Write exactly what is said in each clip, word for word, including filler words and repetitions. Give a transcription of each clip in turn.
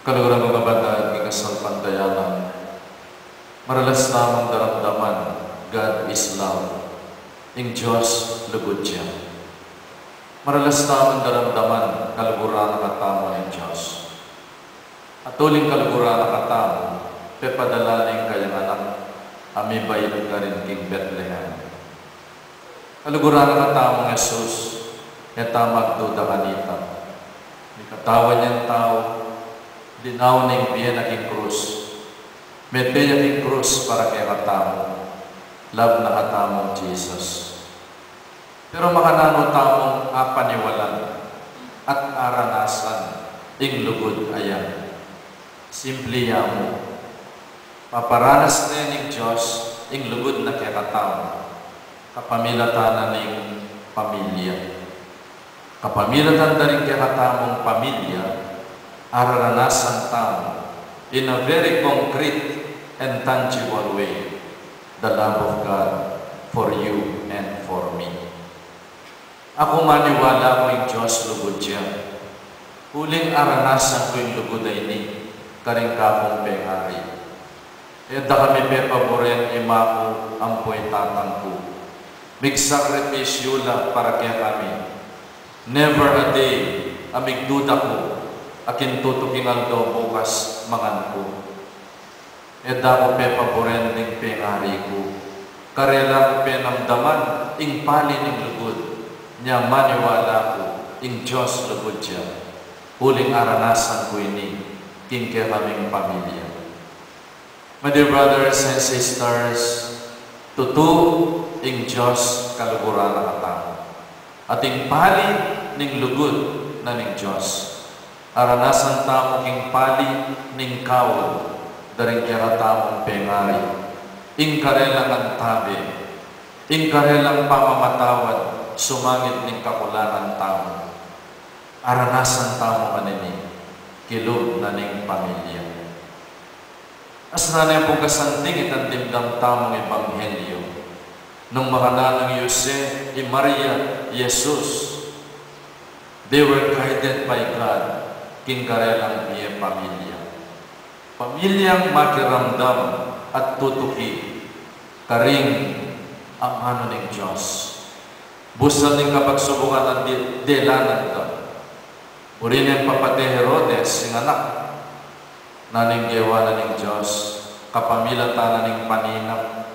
Kaluguran kung kapatad king kasalpantayanan, maralas tamung daramdaman, God is love. Ing Dios lugud ya. Maralas tamung daramdaman, kaluguran na katamu ning Dios. At uling kaluguran na katamu, pepadala ne ing kayang Anak a mibait karin king Betlehem. Kaluguran na katamung Jesus, e ta magduda kanita. Mikatawan yang tau, dinaun ne ing bie na king krus. Mete ya king krus para kekatamu. Love na katamung Jesus. Pero makananu tamung apaniwalan at aranasan ing lugud a yan? Simpli ya mu. Paparanas ne ning Dios ing lugud na kekatamu kapamilatan na ning pamilya. Kapamilatan da ring kekatamung pamilya, araranasan tamu in a very concrete and tangible way the love of God for you and for me. Aku maniwala ku ing Dios lugud ya. Uling aranasan ku ing lugud a ini karing kakung pengari. E da kami pepaburen i ima ku ampo i tatang ku. Migsakripisyu la para kekami. Never a day a migduda ku aking tutuking aldo bukas mangan ku. E da ku pepaburen ding pengari ku. Karela ku penamdaman ing pali ning lugud. Nya maniwala ku ing Dios lugud ya. Uling aranasan ku ini king kekaming pamilya. My dear brothers and sisters, tutu ing Dios kaluguran na katamu. At ing pali ning lugud na ning Dios. Aranasan tamu king pali ning kaud da ring kekatamung pengari. Ing karelang antabe, ing karelang pamamatawad sumangit ning kakulangan tamu. Aranasan tamu kanini kilub na ning pamilya. Asna ne pung kasanting itang dimdam tamung ebanghelyo. Nung makananu i Jose, i Maria, i Jesus, they were guided by God king karelang bie pamilya. Pamilyang makiramdam at tutuki karing amanu ning Dios. Busal ning kapagsubukan a di-, delanan da. Buri neng papate Herodes ing anak. Nanu ing gewa na ning Dios, kapamilatan na ning paninap,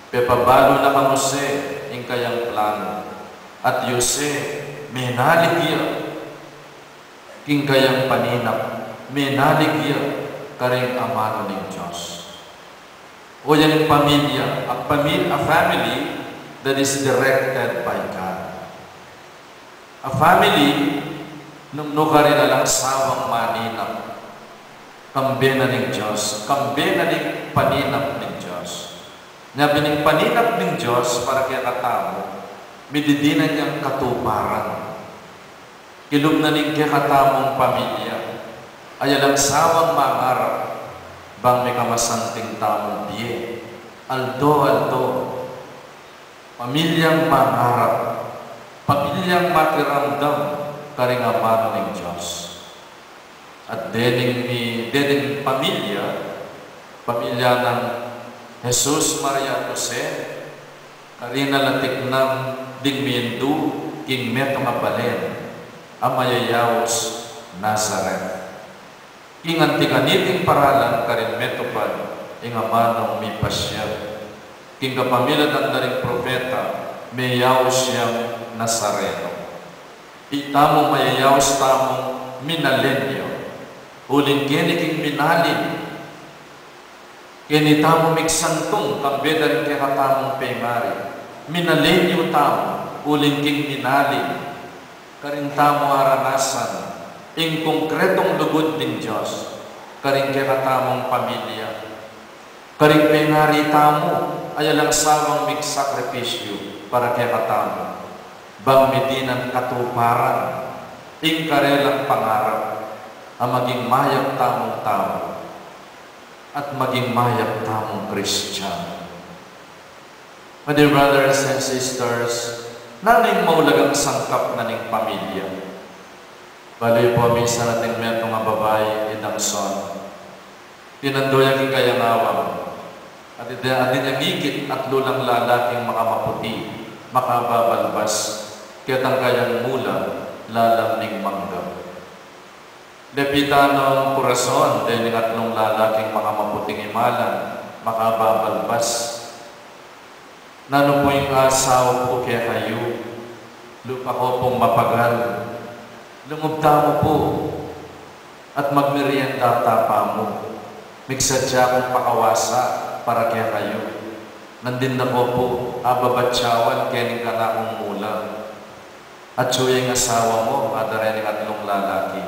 pepabalu na kang Jose ing kayang planu. At i Jose, menalig ya king kayang paninap, menalig ya karing amanu ning Dios. O yan ing pamilya, a pami-, a family that is directed by God. A family nung nukarin alang sawang maninap kambe na ning Dios, kambe na ning paninap ning Dios. Nya pin ing paninap ning Dios para kekatamu, mididinan yang katuparan. Kilub na ning kekatamung pamilya, ay alang sawang mangarap bang mikamasanting tamung bie aldo-aldo. Pamilyang mangarap, pamilyang makiramdam karing amanu ning Dios. At dening mi-, dening pamilya, pamilya nang Jesus, Maria, at Jose, karin na la tiknang ding mindu king metung a balen a mayayaus Nazaret. King anti kaniting paralan karin metupad ing amanung mipasyag. King kapamilatan da ring propeta, meyaus yang Nazareno. Itamu mayayaus tamung minalenyo. Uling keni king minalim. Keni tamu migsantung kambe da ring kekatamung pengari. Minalenyo tamu, uling king minalim. Karin tamu aranasan ing konkretung lugud ning Dios karing kekatamung pamilya. Karing pengari tamu, ay alang sawang migsakripisyu para kekatamu. Bang midinan katuparan ing karelang pangarap a maging mayap tamung tau at maging mayap tamung Kristiano. My dear brothers and sisters, nanu ing maulagang sangkap na ning pamilya? Bale pu, minsan atin metung a babai, ida Son. Tinandu ya king kayang awang, at iti, at inyang ikit atlu lang lalaking makamaputi, makababalbas, ketang kayang mula lalam ning mangga. Lepitan nong kurason dening atlung lalaking makamaputing imalan, makababalbas, Nanu pu ing asawa ku kekayu? Lupa ku pung mapagal. Lungub tamu pu at magmerienda ta pamu. Migsadya kung pakawasa para kekayu. Nandin na ku pu ababatyawan kening kanakung mula. Atyu ya ing asawa mu, ngana da reng atlung lalaki.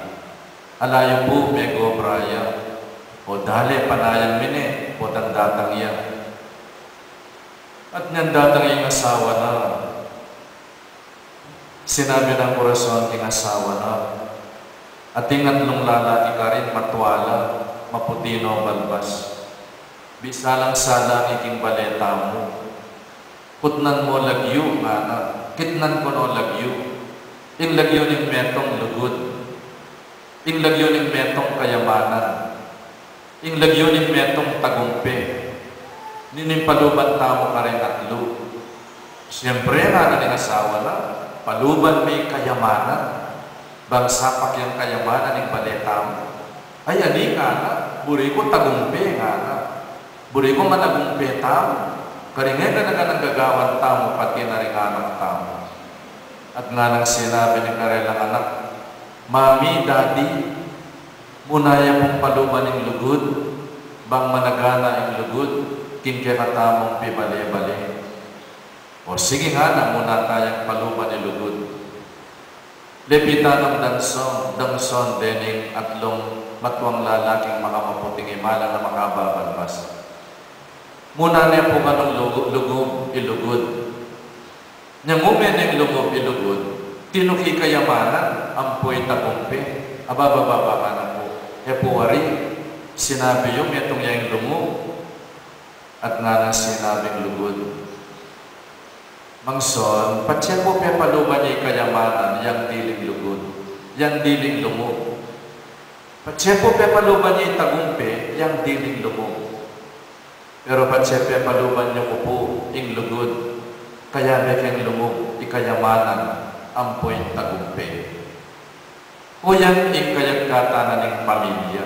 Ala yu pu, megobra ya. O dale, panayan mi ne potang datang ya. At nung datang ing asawa na, sinabi nang kurason king asawa na, ating atlung lalaki karin, matwala, maputi no balbas. Bisa lang salang king bale tamu. Kutnan mu lagyu, ngana. Kitnan ku no lagyu. Ing lagyu ning metung lugud. Ing lagyu ning metung kayamanan. Ing lagyu ning metung tagumpe. Nini ing paluban tamu kareng atlu? Siyempre, ngana ning asawa na, paluban mi kayamanan. Bang sapak yang kayamanan ing bale tamu. Ay, ali, ngana, buri ku tagumpe, ngana. Buri ku managumpe tamu. Karing e gana-ganang gagawan tamu, pati na ring anak tamu. At nganang sinabi ning karelang anak, Mami, Daddy, muna ya pung paluban ing lugud, bang managana ing lugud king kekatamung pibale-bale. O sige, ngana, muna tayang paluban ing lugud. Lepitan nong dangson, dangson dening atlung matwang lalaking makamaputing imalan a makababalbas. Muna ne pung lugub, lugub i lugud. Nyang mume neng lugub i lugud, tinuki kayamanan ampo i tagumpe. Aba, aba, aba, ngana pu. E pu wari, sinabi yu metung ya ing lugub. At nganang sinabing lugud, Mang Son, patse pu pepaluban ye i kayamanan yang diling lugud, yang diling lugub. Patse pu pepaluban ye i tagumpe yang diling lugub. Pero patse pepaluban yu ku pu ing lugud, kayabe keng lugub i kayamanan ampo ing tagumpe. O yan ing kayagkatan na ning pamilya.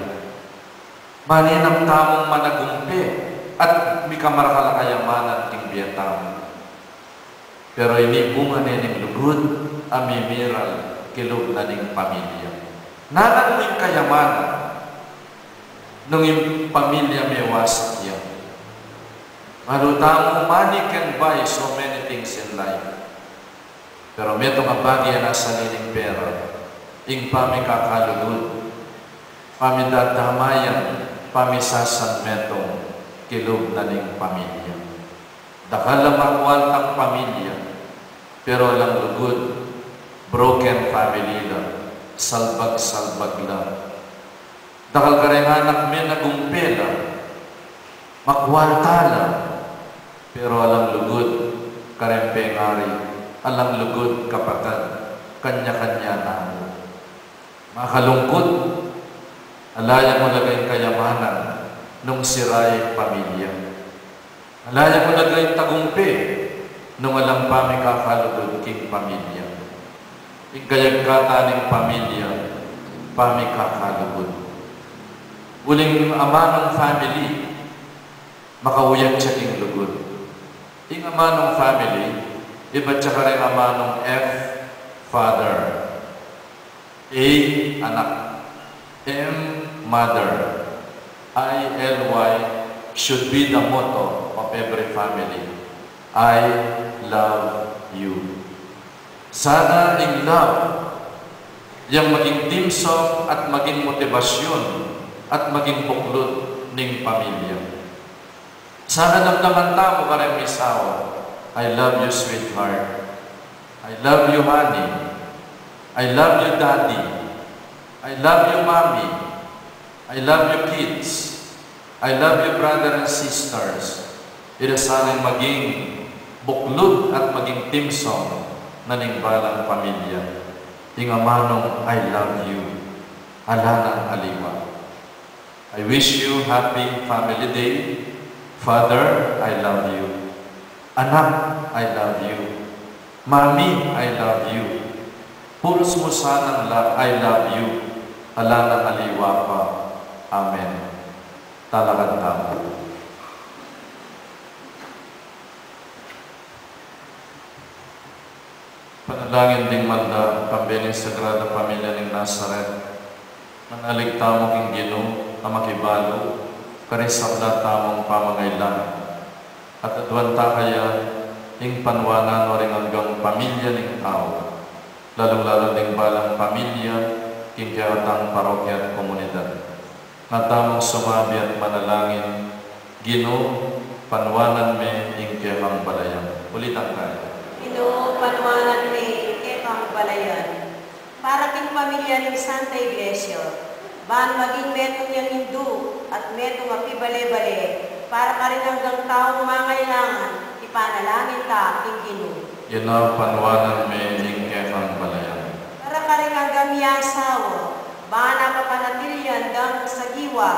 Maninam tamung managumpe at mikamarakal a kayamanan king bie tamu. Pero ini bunga ne ning lugud a mimiral kilub na ning pamilya. Nananu ing kayamanan nung ing pamilya mewasak ya? Balu tamu, money can buy so many things in life. Pero metung a bage a nasa ning pera, ing pamikakalugud, pamidadamayan, pamisasanmetung kilub na ning pamilya. Dakal a makwaltang pamilya, pero alang lugud, broken family la, salbag-salbag la. Dakal kareng anak me nagumpe la, makwalta la, pero alang lugud kareng pengari, alang lugud kapatad, kanya-kanya na mu. Makalungkut, ala ya mu lagay kayamanan nung sira ya ing pamilya. Ala ya mu lagay tagumpe nung alang pamikakalugud king pamilya. Ing kayagkatan ning pamilya, pamikakalugud. Uling amanung family, makauyat ya king lugud. Ing amanung family, ibat ya kareng amanung F, father. A, anak. M, mother. I L Y should be the motto of every family. I love you. Sana ing love yang maging theme song at maging motivasyon at maging buklod ning pamilya. Sana damdaman tamu kareng misawa, "I love you, sweetheart. I love you, honey. I love you, daddy. I love you, mommy. I love you, kids. I love you, brother and sisters." Ita sana ing maging buklod at maging theme song na ning balang pamilya. Ing amanung "I love you," ala nang aliwa. I wish you happy Family Day. Father, I love you. Anak, I love you. Mami, I love you. Purus mu sanang la, I love you. Ala nang aliwa pa. Amen. Talakad tamu. Panalangin ding malda, kambe ning Sagrada Familia ning Nazaret. Manalig tamu king Ginu, a makibalu karing sabla tamung pamangailangan. At aduan ta kaya ing panuanan no ring anggang pamilya ning tau, lalung-lalu ding balang pamilya king kekatang parokya at komunidad. Nga tamung sumabi at manalangin, Ginu, panuanan me ing kekang balayan. Ulit ang kaya. Ginu, panuanan me ing kekang balayan. Para king pamilya ning Santa Iglesia, ban maging metung yang indu at metung a pibale-bale, para karing anggang taung mangailangan, ipanalangin ta king Ginu. Ginu, panuanan me ing kekang balayan. Para karing anggang miasawa, ban mapanatilian dang sagiwa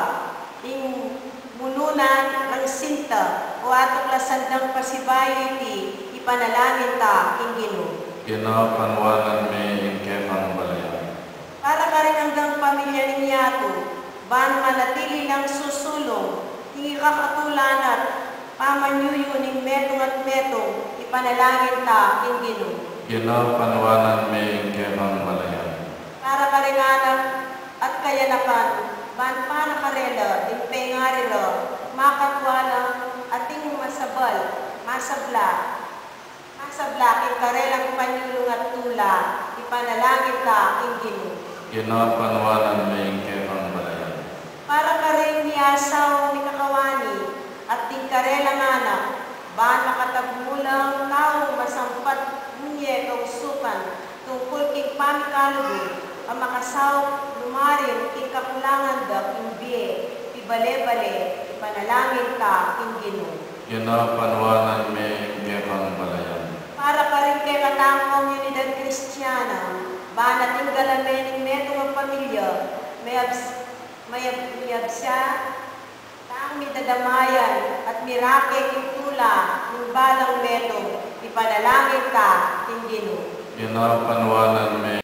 ing mununan rang sinta o atuklasan dang pasibayu iti, ipanalangin ta king Ginu. Ginu, panuanan me ing kekang balayan. Para karing anggang pamilya ning yatu, ban manatili lang susulung king ikakatulan at pamanyuyu ning metung at metung, ipanalangin ta king Ginu. Ginu, panuanan me ing kekang balayan. Para karing anak at kayanakan, ban para karela ding pengari ra, makatwa lang ating masabal, masabla, masabla king karelang panyulung at tula, ipanalangin ta king Ginu. Ginu, panuanan me ing kekang balayan. Para karing miasawa mikakawani at ding karelang anak, ban makatagmulang tau masampat munye kausukan tungkul king pamikalugud a makasaup lumarin king kakulangan da king bie, pibale-bale, ipanalangin ta king Ginu. Ginu, panuanan me ing kekang balayan. Para karing kekatang komunidad Kristiana, ban ating galamen ing metung a pamilya, mayabs-, mayab-, mayabsa tang midadamayan at mirake king tula ning balang metung, ipanalangin ta king Ginu. Ginu, panuanan me